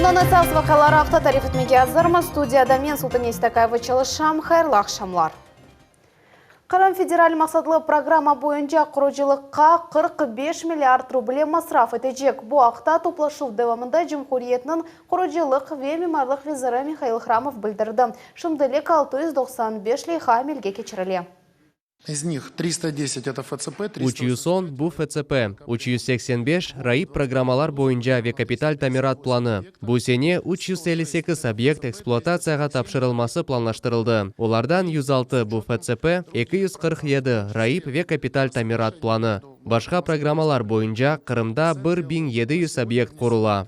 Künniñ esas vaqiaları aqta tarif etmege azırmız. Studiyada men, Sultane Seytakayeva, çalışam. Hayırlı aqşamlar. Qırım federal maqsatlı programma boyunca qurucılıqqa 45 milliard ruble masraf etecek. Bu aqta toplaşuv devamında cumhuriyetniñ qurucılıq ve mimarlıq veziri Mihail Hramov bildirdi. Şimdilik 695 leyha amelge keçirile. İz nih 310 eto FTsP, 310, bu FTsP, 385, raip programmalar boyunca ve kapital tamirat planı. Bu sene 358 obyekt ekspluatatsiyağa tapşırılması planlaştırıldı, olardan 106, bu FTsP, 247, raip ve kapital tamirat planı. Başqa programmalar boyunca Qırımda 1700 obyekt qurula.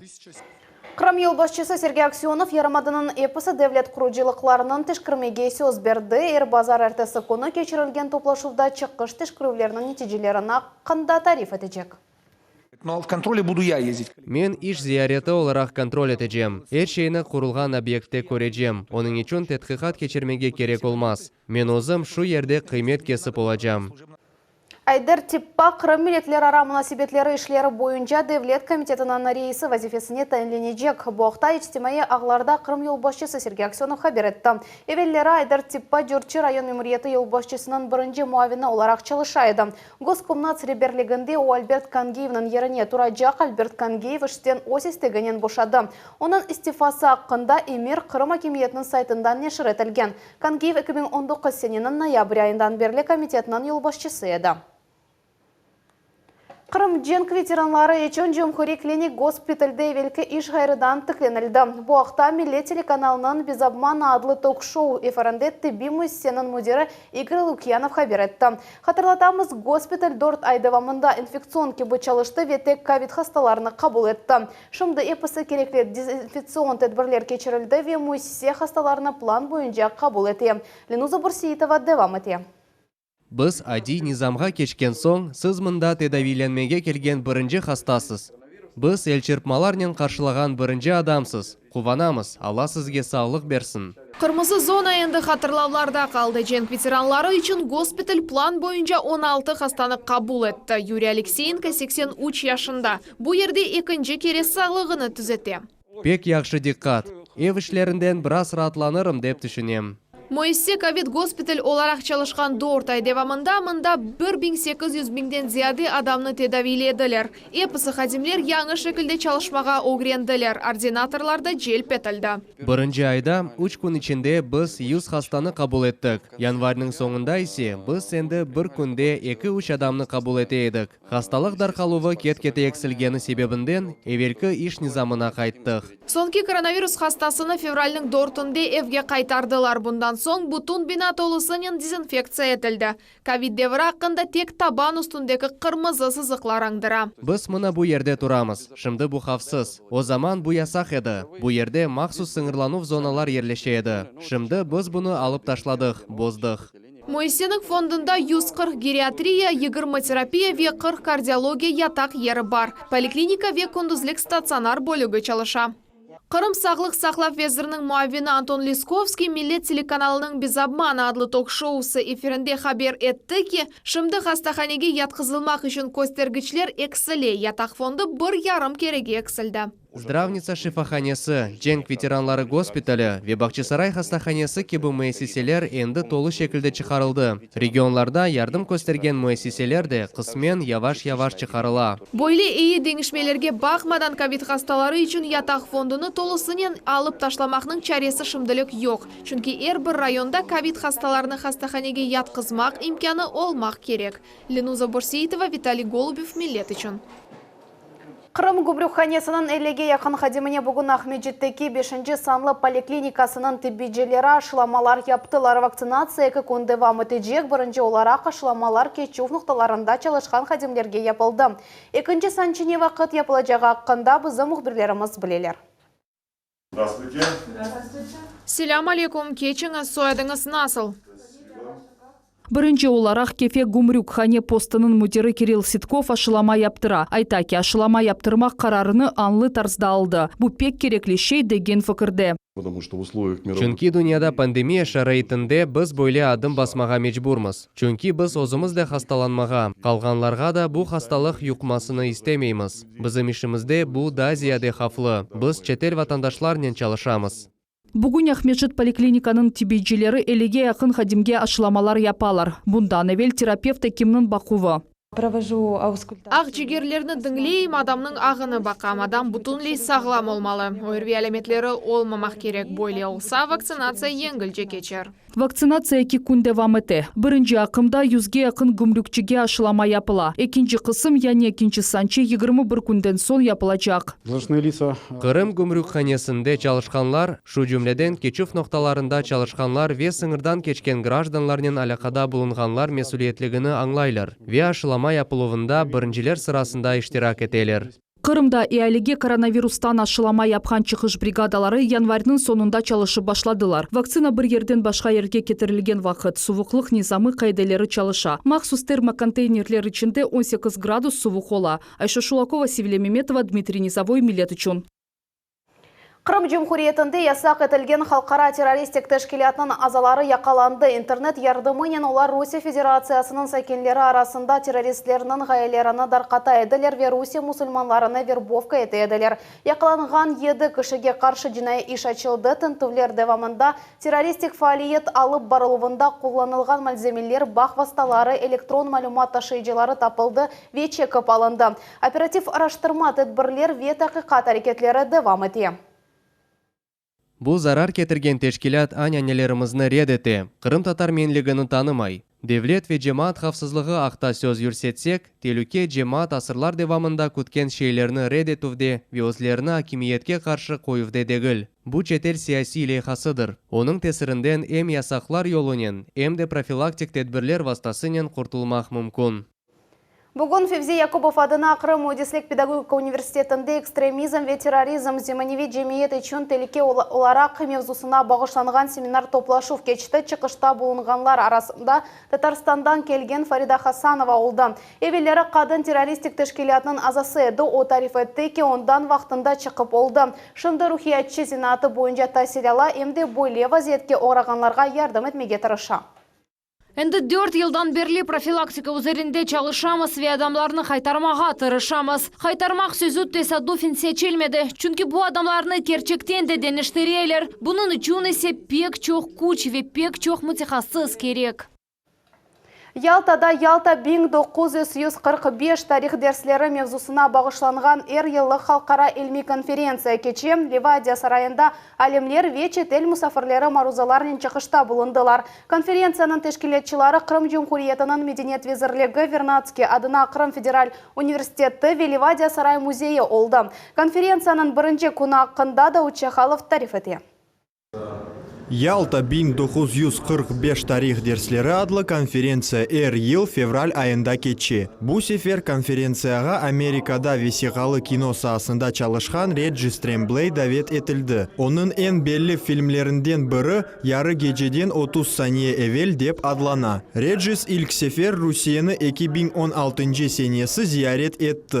Qırım yolbaşçısı Sergey Aksönov yarımadanıñ episi devlet qurucılıqlarınıñ teşkirmege söz berdi. Er bazarertesi künü keçirilgen toplaşuvda çıqış teşkirüvleriniñ neticelerini aqqında tarif etecek. Men iş ziyareti olaraq kontrol etecem. Er şeyni qurulğan obyektte körecem, onıñ içün tedqiqat keçirmege kerek olmaz. Men özüm şu yerde qıymet kesip olacam. Ayder Tippa Qırım milletlerara munasebetleri işleri boyunca devlet komitetiniñ reisi vazifesine tayinlenecek. Bu aqta içtimaiy ağlarda Qırım yolbaşçısı Sergey Aksönov haber etti. Evelleri Ayder Tippa Cürçi rayon memuriyeti yolbaşçısınıñ birinci muavini olaraq çalışa edi. Goskomnats reberliginde o Albert Kangiyevniñ yerine turacaq, Albert Kangiyev işten öz isteginen boşadı. Onıñ istifası aqqında emir Qırım akimiyetiniñ saytında neşir etilgen. Kangiyev 2019 seneniñ noyabr ayından berli komitetniñ yolbaşçısı edi. Qırım cenk veteranları içün Cumhuriy klinik gospitalde evelki iş ğayrıdan tiklenildi. Bu aqta Millet telekanalınıñ Bez obmana adlı tok-şou efirinde tibbiy müessiseniñ müdiri İgor Lukyanov haber etti. Hatırlatamız, gospital dört ay devamında infektsion kibi çalıştı ve tek kovid hastalarını qabul etti. Şimdi episi kerekli dezinfektsion tedbirler keçirildi ve müessise hastalarnı plan boyunca qabul ete. Lenuza Bürseitova devam ete. Biz adiy nizamğa keçken soñ, siz mında tedaviylenmege kelgen birinci hastasız. Biz elçırpmalarnen qarşılağan birinci adamsız. Quvanamız, Alla sizge sağlıq bersin. Qırmızı zona endi hatırlavlarda qaldı. Cenk veteranları içün gospital plan boyunca 16 hastanı qabul etti. Yuriy Alekseyenko 83 yaşında. Bu yerde ekinci kere sağlığını tüzete. Pek yahşı diqqat. Ev işlerinden biraz raatlanırım dep tüşünem. Müessise kovid gospital olaraq çalışqan dört ay devamında mında 1800 biñden ziyade adamnı tedaviylediler. Episi hadimler yañı şekilde çalışmağa ögrendiler, ordinatorlar da celp etildi. Birinci ayda, üç kün içinde biz 100 hastanı qabul ettik, yanvarniñ soñunda ise biz endi bir künde eki-üç adamnı qabul ete edik. Hastalıq darqaluvı ket-kete eksilgeni sebebinden evelki iş nizamına qayttıq. Soñki koronavirus hastasını fevralniñ dörtünde evge qaytardılar. Bundan soñ bütün bina tolusınen dezinfektsiya etildi. Kovid devri aqqında tek taban üstündeki qırmızı sızıqlar añdıra. Biz mına bu yerde turamız. Şimdi bu havfsız. O zaman bu yasaq edi. Bu yerde mahsus sıñırlanuv zonalar yerleşe edi. Şimdi biz bunı alıp taşladıq, bozdıq. Müessiseniñ fondunda 140 geriatriya, 20 terapiya ve 40 kardiologiya yataq yeri bar. Poliklinika ve kündüzlik statsionar bölügi çalışa. Qırım sağlıq saqlav veziriniñ muavini Anton Leskovskiy Millet telekanalınıñ Bez obmana adlı tok-şousı efirinde haber etti ki, şimdi hastahanege yatqızılmaq içün köstergiçler eksile, yataq fondu bir yarım kerege eksildi. Zdravnitsa şifahanesi, Cenk veteranları gospitali ve Bağçasaray hastahanesi kibi müessiseler endi tolu şekilde çıqarıldı. Regionlarda yardım köstergen müessiseler de qısmen yavaş-yavaş çıqarıla. Böyle eyi deñişmelerge baqmadan, kovid hastaları içün yataq fondunı tolusınen alıp taşlamaqnıñ çaresi şimdilik yoq, çünki er bir rayonda kovid hastalarını hastahanege yatqızmaq imkânı olmaq kerek. Lenuza Börseitova, Vitaliy Golubev, Millet içün. Qırım gümrükhanesiniñ ellige yaqın hadimine bugün Aqmescitteki beşinci sanlı poliklinikasınıñ tibbiycileri aşılamalar yaptılar. Vaktsinatsiya eki kün devam etecek. Birinci olaraq aşılamalar keçüv noqtalarında çalışqan hadimlerge yapıldı. Ekinci sançı ne vaqıt yapılacağı aqqında bizim mühbirlerimiz bileler. Zdravstvuyte. Selâm aleyküm, keçiñiz, soyadıñız nasıl? Birinci olaraq Kefe gümrükhane postınıñ müdiri Kirill Sitkov aşılama yaptıra. Ayta ki, aşılama yaptırmaq qararını añlı tarzda aldı. Bu pek kerekli şey degen fikirde. Потому что в условиях мировой Çünki dünyada pandemiya şaraitinde biz böyle adım basmağa mecburmız. Çünki biz özümiz de hastalanmağa, qalğanlarğa da bu hastalıq yuqmasını istemeymiz. Bizim işimizde bu daa ziyade havflı, biz çetel vatandaşlarnen çalışamız. Bugün Aqmescit poliklinikanıñ tibbiyetçileri 50-ge yaqın hadimge aşılamalar yapalar. Bundan evel terapevt ekimniñ baquvı. Провожу аускультацию. Aqcigerlerni diñleyim, adamnıñ ağını baqam. Adam bütünley sağlam olmalı. ORVİ alâmetleri olmamaq kerek. Böyle olsa, vaktsinatsiya yengilce keçer. Vaktsinatsiya eki kün devam ete. Birinci aqımda 100-ge yaqın gümrükçige aşılama yapıla. Ekinci qısım, yani ekinci sançı 21 künden soñ yapılacaq. Должностные лица Qırım gümrükhanesinde çalışqanlar, şu cümleden keçüv noqtalarında çalışqanlar ve sıñırdan keçken grajdanlarnen alâqada bulunğanlar mesüliyetligini añlaylar ve aşılama yapıluvında birinciler sırasında iştirak eteler. Qırımda ealige koronavirustan aşılama yapqan çıqış brigadaları yanvarniñ soñunda çalışıp başladılar. Vaktsina bir yerden başqa yerge ketirilgen vaqıt suvuqlıq nizamı qaideleri çalışa. Mahsus termokonteynerler içinde 18 gradus suvuq ola. Ayşe Şulakova, Sevilya Memetova, Dmitriy Nizovoy, Millet içün. Qırım Cumhuriyetinde yasaq etilgen halqara terroristik teşkilâtınıñ azaları yaqalandı. İnternet yardımınen olar Rusiye Federatsiyasınıñ sakinleri arasında terroristlerniñ ğayelerini darqata ediler ve Rusiye musulmanlarını verbovka ete ediler. Yaqalanğan 7 kişige qarşı cinaiy iş açıldı. Tintüvler devamında terroristik faaliyet alıp barıluvında qullanılğan malzemeler, bağ vastaları, elektron malümat taşıyıcıları tapıldı ve çekip alındı. Operativ araştırma tedbirler ve taqiqat areketleri devam ete. Bu zarar ketirgen teşkilât ananelerimizni red ete, qırımtatar menligini tanımay. Devlet ve cemaat havfsızlığı aqta söz yürsetsek, telüke cemaat asırlar devamında kütken şeylerni red etüvde ve özlerini akimiyetke qarşı qoyuvda degil. Bu çetel siyasiy leyhasıdır. Onıñ tesirinden em yasaqlar yolunen, em de profilaktik tedbirler vastasınen qurtulmaq mümkün. Bugün Fevzi Yakubov adına Qırım Müendislik Pedagogika Universitetinde ekstremizm ve terrorizm zemaneviy cemiyet içün telüke olaraq mevzusına bağışlanğan seminar toplaşuv keçti. Çıqışta bulunğanlar arasında Tataristandan kelgen Farida Hasanova oldı. Evelleri qadın terroristik teşkilâtınıñ azası edi. O tarif etti ki, ondan vaqtında çıqıp oldı. Şimdi ruhiyatçı zenaatı boyunca tasil ala, em de böyle vaziyetke oğrağanlarğa yardım etmege tırışa. Endi 4 yıldan berli profilaktika üzerinde çalışamız ve adamlarnı qaytarmağa tırışamız. Qaytarmaq sözü tesadüfen seçilmedi. Çünki bu adamlarnı kerçekten de deñiştireler. Bunıñ içün ise pek çoq küç ve pek çoq mütehassıs kerek. Yaltada Yalta 1945 tarih dersleri mevzusına bağışlanğan er yıllıq halqara ilmiy konferentsiya keçe. Livadiya sarayında alimler ve çetel musafirleri maruzalarnen çıqışta bulundılar. Konferentsiyanıñ teşkilâtçıları Qırım Cumhuriyetiniñ Medeniyet Vezirligi, Vernadskiy adına Qırım Federal Universiteti ve Livadiya Saray Müzeyi oldı. Konferentsiyanıñ birinci künü aqqında Davut Çahalov tarif ete. Yalta 1945 tarih dersleri adlı konferentsiya er yıl fevral ayında keçe. Bu sefer konferentsiyağa Amerikada vesiqalı kino saasında çalışqan Rejis Trembley davet etildi. Onıñ eñ belli filmlerinden biri Yarı geceden 30 saniye evel dep adlana. Rejis ilk sefer Rusiyeni 2016 senesi ziyaret etti.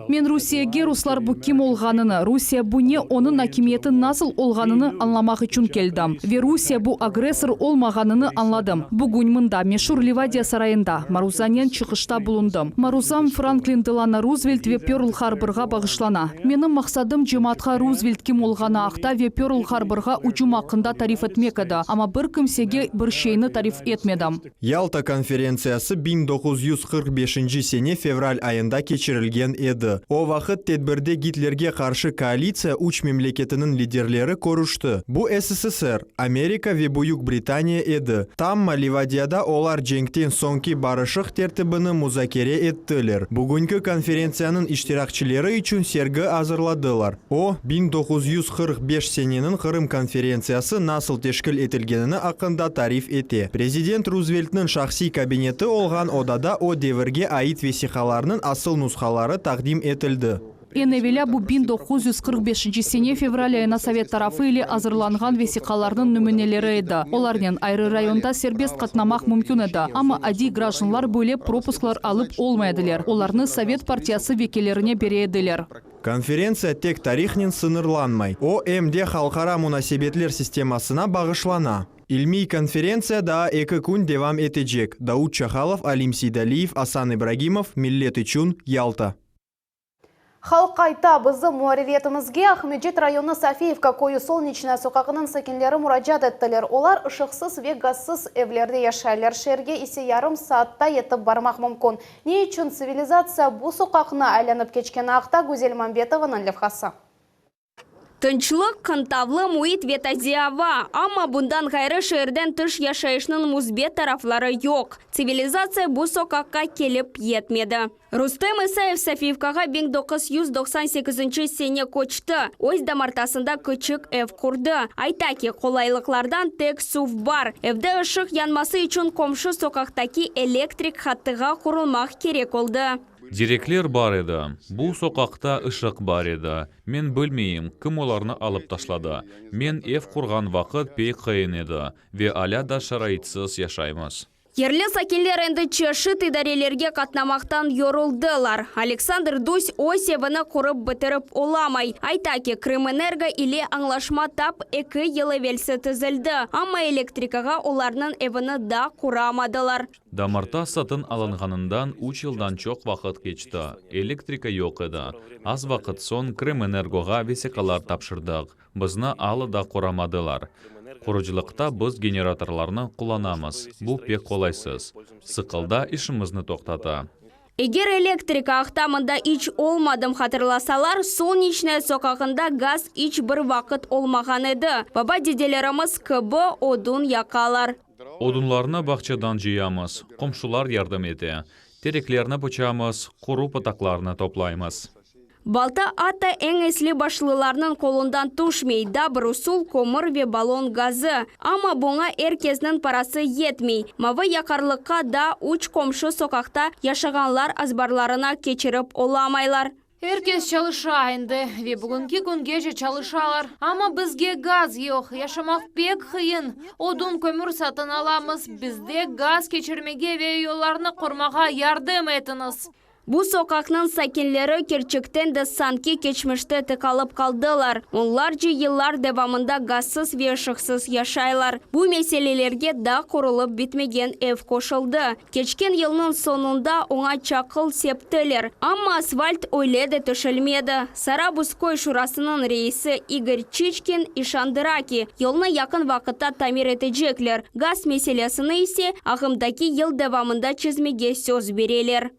Men Rusiyege ruslar bu kim olğanını, Rusiye bu ne, onıñ akimiyeti nasıl olğanını añlamaq içün keldim. Ve Rusiye bu agressor olmağanını añladım. Bugün mında, meşur Livadiya sarayında, maruzanen çıqışta bulundım. Maruzam Franklin Delano Ruzvelt ve Pörl Harborğa bağışlana. Menim maqsadım cemaatqa Ruzvelt kim olğanı aqta ve Pörl Harborğa ücüm aqqında tarif etmek edi, amma bir kimsege bir şeyni tarif etmedim. Yalta konferentsiyası 1945 sene fevral ayında keçirilgen edi. O vaqıt tedbirde Gitlerge qarşı koalitsiya üç memleketiniñ liderleri körüşti. Bu SSSR, Amerika ve Büyük Britaniya edi. Tamma Livadiyada olar cenkten soñki barışıq tertibini muzakere ettiler. Bugünki konferentsiyanıñ iştirakçileri içün sergi azırladılar. O, 1945 seneniñ Qırım konferentsiyası nasıl teşkil etilgenini aqqında tarif ete. Prezident Ruzveltniñ şahsiy kabineti olğan odada o devirge ait vesiqalarnıñ asıl nushaları taqdim etildi. Eñ evelâ bu 1945 sene fevral ayına sovet tarafı ile azırlanğan vesiqalarnıñ nümüneleri edi. Olarnen ayrı rayonda serbest qatnamaq mümkün edi, amma adiy grajdanlar böyle propusklar alıp olmay ediler, olarnı sovet partiyası vekillerine bere ediler. Konferentsiya tek tarihnen sıñırlanmay, o, em de halqara munasebetler sistemasına bağışlana. İlmiy konferentsiya daa eki kün devam etecek. Daud Çahalov, Alim Seydaliyev, Asan İbragimov, Millet içün, Yalta. Halq ayta, bizim muarririyetimizge Aqmescit rayonı Sofiyevka köyü Solneçnaya soqağınıñ sakinleri muracaat ettiler. Olar ışıqsız ve gazsız evlerde yaşaylar, şeerge ise yarım saatta yetip barmaq mümkün. Ne içün tsivilizatsiya bu soqaqnı aylanıp keçkeni aqta Güzel Mambetovanıñ levhası. Tınçlıq, qıntavlı müit ve taze ava, amma bundan ğayrı şeerden tış yaşayışnıñ müsbet tarafları yoq. Tsivilizatsiya bu soqaqqa kelip yetmedi. Rustem İsayev Sofiyevkağa 1998 sene köçti, öz damartasında küçük ev qurdı. Ayta ki, qolaylıqlardan tek suv bar. Evde ışıq yanması içün qomşu soqaqtaki elektrik hattığa qurulmaq kerek oldı. Direkler bar edi, bu soqaqta ışıq bar edi. Men bilmeyim, kim olarnı alıp taşladı. Men ev qurğan vaqıt pek qıyın edi ve alâ da şaraitsiz yaşaymız. Yerli sakinler endi çeşit idarelerge qatnamaqtan yoruldılar. Aleksandr Duz öz evini qurıp bitirip olamay. Ayta ki, Krımenergo ile añlaşma tap eki yıl evelsi tizildi, amma elektrikağa olarnıñ evini daa quramadılar. Damarta satın alınğanından üç yıldan çoq vaqıt keçti, elektrika yoq edi. Az vaqıt soñ Krımenergoğa vesiqalar tapşırdıq, bizni alâ da quramadılar. Qurucılıqta biz generatorlarnı qullanamız, bu pek qolaysız, sıqılda işimizni toqtata. Eger elektrika aqta mında iç olmadım hatırlasalar, Solneçnaya soqağında gaz iç bir vaqıt olmağan edi. Baba-dedelerimiz kibi odun yaqalar. Odunlarnı bağçadan cıyamız, qomşular yardım ete. Tereklerni pıçamız, quru pıtaqlarnı toplaymız. Balta atta eñ esli-başlılarnıñ qolundan tüşmey, daa bir usul, kömür ve ballon gazı. Amma buña er kesniñ parası yetmey. Mavı yaqarlıqqa daa üç qomşu soqaqta yaşağanlar azbarlarına keçirip olamaylar. Er kes çalışa endi ve bugünki küngece çalışalar. Amma bizge gaz yoq, yaşamaq pek qıyın. Odun, kömür satın alamız. Bizde gaz keçirmege ve yollarnı qurmağa yardım etiñiz. Bu soqaqnıñ sakinleri kerçekten de sanki keçmişte tıqalıp qaldılar, onlarca yıllar devamında gazsız ve ışıqsız yaşaylar. Bu meselelerge daa qurulıp bitmegen ev qoşuldı. Keçken yılnıñ soñunda oña çaqıl septiler, amma asfalt öyle de töşelmedi. Sarabuz köy şurasınıñ reisi İgor Çiçkin işandıra ki, yolnı yaqın vaqıtta tamir etecekler, gaz meselesini ise ağımdaki yıl devamında çezmege söz bereler.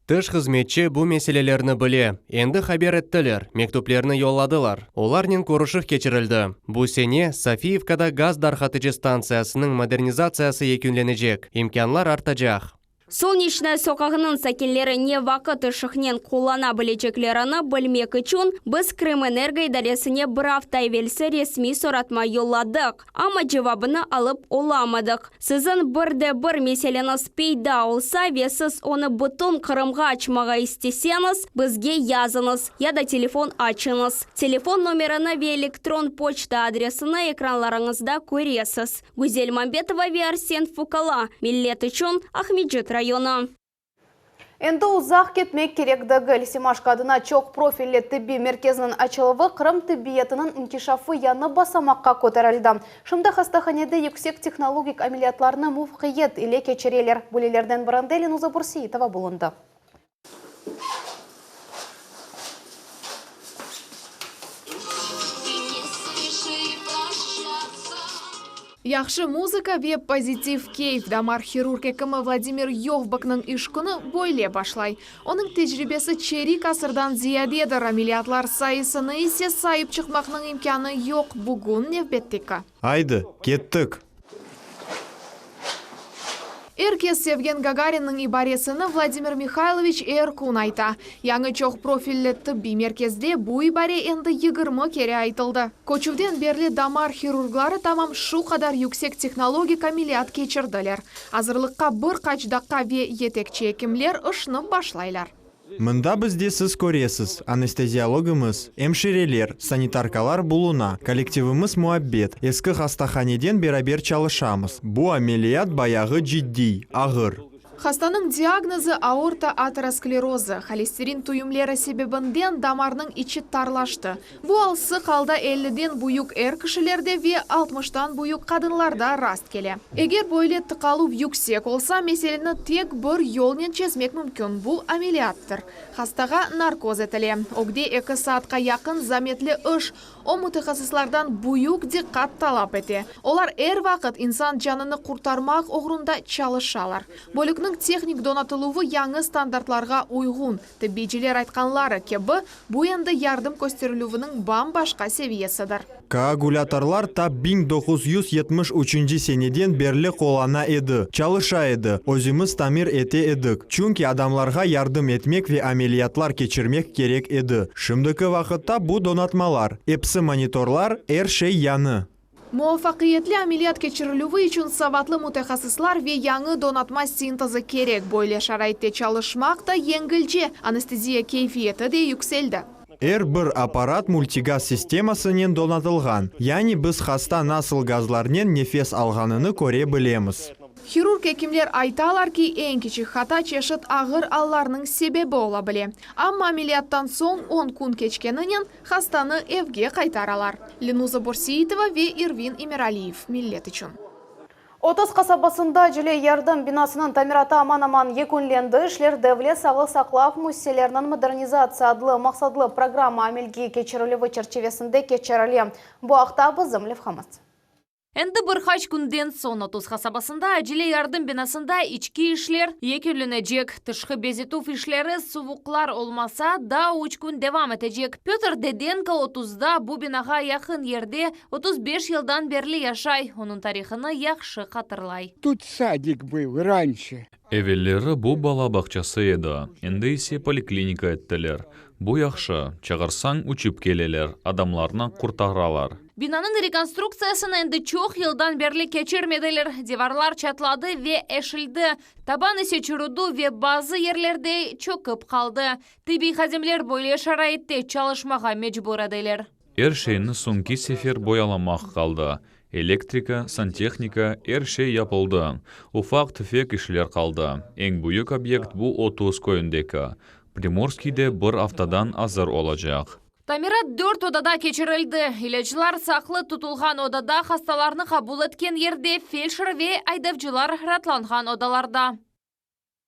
Tış hızmetçi bu meselelerni bile. Endi haber ettiler, mektüplerni yolladılar. Olarnen körüşüv keçirildi. Bu sene Sofiyevkada gaz darqatıcı stantsiyasınıñ modernizatsiyası yekünlenecek, imkânlar artacaq. Solneçnaya soqağınıñ sakinleri ne vaqıt ışıqnen qullana bileceklerini bilmek içün biz Krımenergo idaresine bir afta evelsi resmiy soratma yolladıq. Amma cevabını alıp olamadıq. Siziñ bir de bir meseleñiz peyda olsa ve siz onı bütün Qırımğa açmağa isteseñiz, bizge yazıñız ya da telefon açıñız. Telefon nomerini ve elektron poçta adresini ekranlarıñızda köresiz. Güzel Mambetova ve Arsen Fukala, Millet içün, Aqmescit rayonı. Endi uzaq ketmek kerek degil. Semaşko adına çoq profilli tibbiy merkezniñ açıluvı Qırım tibbiyetiniñ inkişafı yañı basamaqqa köterildi. Şimdi hastahanede yüksek tehnologik ameliyatlarnı muvafaqiyet ile keçireler. Böylelerden birinde Lenuza Bürseitova bulundı. Yahşı muzıka ve pozitiv keyf, damar hirurg ekimi Vladimir Yovbıknıñ iş künü böyle başlay. Onıñ tecribesi çerik asırdan ziyadedir, ameliyatlar sayısını ise sayıp çıqmaqnıñ imkânı yoq, bugün nevbetteki. Aydı, kettik! Er kes sevgen Gagarinniñ ibaresini Vladimir Mihayloviç er kün ayta. Yañı çoq profilli tıbbiy merkezde bu ibare endi 20 kere aytıldı. Köçüvden berli damar hirurgları tamam şu qadar yüksek tehnologik ameliyat keçirdiler. Azırlıqqa bir qaç daqqa ve yetekçi ekimler işni başlaylar. Mında bizde siz köresiz, anesteziologımız, emşireler, sanitarkalar buluna. Kollektivimiz muabbet, eski hastahaneden beraber çalışamız. Bu ameliyat bayağı ciddiy, ağır. Hastanıñ diagnozı, aorta aterosklerozı, holesterin tüyümleri sebebinden damarnıñ içi tarlaştı. Bu al sıq alda elliden büyük er kişilerde ve altmıştan büyük qadınlarda rast kele. Eger böyle tıqaluv yüksek olsa, meseleni tek bir yolnen çezmek mümkün, bu ameliyattır. Hastağa narkoz etile. Ögde eki saatqa yaqın zametli iş, o mütehassıslardan büyük diqqat talap ete. Olar er vaqıt insan canını qurtarmaq oğrunda çalışalar. Bölükniñ tehnik donatıluvı yañı standartlarğa uyğun. Tibbiyciler aytqanları kibi, bu endi yardım kösterilüviniñ bam-başqa seviyesidir. Koagulâtorlar ta 1973 seneden berli qullana edi, çalışa edi, özümiz tamir ete edik, çünki adamlarğa yardım etmek ve ameliyatlar keçirmek kerek edi. Şimdiki vaqıtta bu donatmalar, episi monitorlar, er şey yañı. Muvafaqiyetli ameliyat keçirilüvi içün savatlı mütehassıslar ve yañı donatma sintezi kerek. Böyle şaraitte çalışmaq da yengilce, anesteziya keyfiyeti de yükseldi. Er bir apparat multigaz sistemasınen donatılğan, yani biz hasta nasıl gazlarnen nefes alğanını köre bilemiz. Hirurg ekimler aytalar ki, eñ kiçik hata çeşit ağır allarnıñ sebebi ola bile. Amma ameliyattan soñ on kün keçkeninen hastanı evge qaytaralar. Lenuza Börseitova ve İrvin Emiraliyev, Millet içün. 30 qasabasında acele yardım binasınıñ tamiratı aman-aman yekünlendi. İşler Devlet sağlıq saqlav müessiseleriniñ modernizatsiya adlı maqsatlı programma amelge keçirilüvi çerçivesinde keçirile. Bu aqta bizim levhamız. Endi bir qaç künden soñ 30 qasabasında acele yardım binasında içki işler yekünlenecek. Tışqı bezetüv işleri suvuqlar olmasa, daa üç kün devam etecek. Pötr Dedenko otuzda bu binağa yaqın yerde 35 yıldan berli yaşay, onıñ tarihını yahşı hatırlay. Тут садик был раньше. Evelleri bu bala bağçası edi, endi ise poliklinika ettiler. Bu yahşı, çağırsañ uçıp keleler, adamlarnı qurtaralar. Binanıñ rekonstruktsiyasını endi çoq yıldan berli keçirmediler, divarlar çatladı ve eşildi, taban ise çürüdi ve bazı yerlerde çökip qaldı. Tibbiy hadimler böyle şaraitte çalışmağa mecbur ediler. Er şeyni soñki sefer boyalamaq qaldı. Elektrika, santehnika, er şey yapıldı. Ufaq-tüfek işler qaldı. Eñ büyük obyekt bu 30 köyündeki. Primorskiyde bir aftadan azır olacaq. Tamirat dört odada keçirildi. İlâclar saqlı tutulğan odada, hastalarnı qabul etken yerde, feldşer ve aydavcılar raatlanğan odalarda.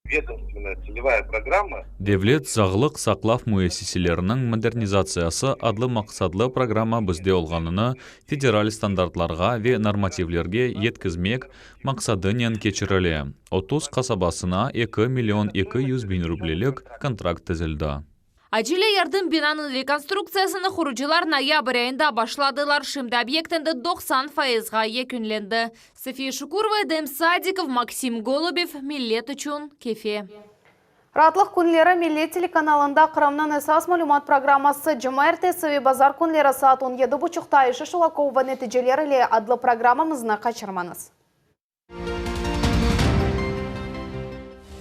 Ведомственная целевая programma. Devlet sağlıq saqlav müessiseleriniñ modernizatsiyası adlı maqsatlı programma bizde olğanını federal standartlarğa ve normativlerge yetkizmek maqsadınen keçirile. 30 qasabasına 2 million 200 biñ rublelik kontrakt tizildi. Acele yardım binanıñ rekonstruktsiyasını qurucılar noyabr ayında başladılar. Şimdi obyekt endi 90 fayızğa yekünlendi. Safiye Şukurova, Edem Sadikov, Maksim Golubev, Millet içün, Kefe. Raatlıq künleri Millet telekanalında Qırımnıñ esas malümat programması cumaertesi ve bazar künleri saat on yedi buçuqta Ayşe Şulakova neticeler ile adlı programmamıznı qaçırmañız.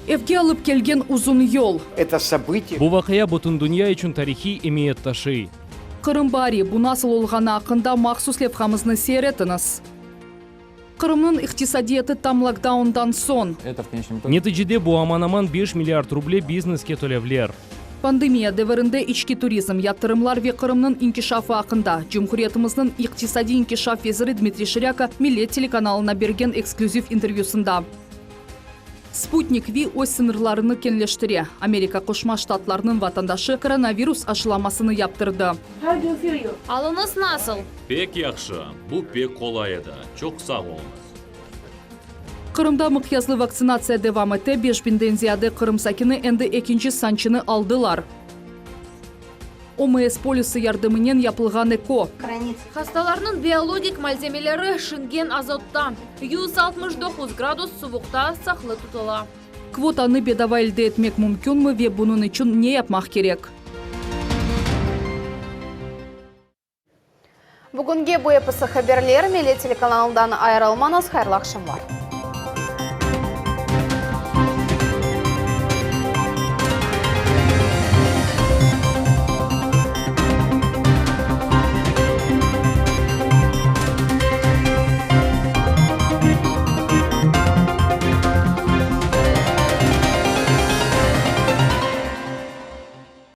Evge alıp kelgen uzun yol. Это событие. Bu vaqia bütün dünya içün tarihiy emiyet taşıy. Qırım baari, bu nasıl olğanı aqqında mahsus levhamıznı seyir etiñiz. Qırımnıñ iqtisadiyatı tam lokdaundan soñ. Neticede bu aman-aman beş milliard ruble bizneske tölevler. Pandemiya devirinde içki turizm, yatırımlar ve Qırımnıñ inkişafı aqqında Cumhuriyetimizniñ iqtisadiy inkişaf veziri Dmitriy Şirâko Millet telekanalına bergen eksklüziv intervyüsında. Sputnik V öz sıñırlarını keñleştire, Amerika Qoşma Ştatlarınıñ vatandaşı koronavirus aşılamasını yaptırdı. Alıñız nasıl? Pek yahşı, bu pek qolay edi, çoq sağ oluñız. Qırımda mıqyaslı vaktsinatsiya devam ete, beş biñden ziyade Qırım sakini endi ekinci sançını aldılar. OMS polisi yardımınen yapılğan eko. Hastalarnıñ biologik malzemeleri şingen azotta, 169 gradus suvuqta saqlı tutula. Kvotanı bedava elde etmek mümkünmi ve bunıñ içün ne yapmaq kerek? Bugünge bu episi haberler. Millet telekanalından ayırılmañız. Hayırlı aqşamlar.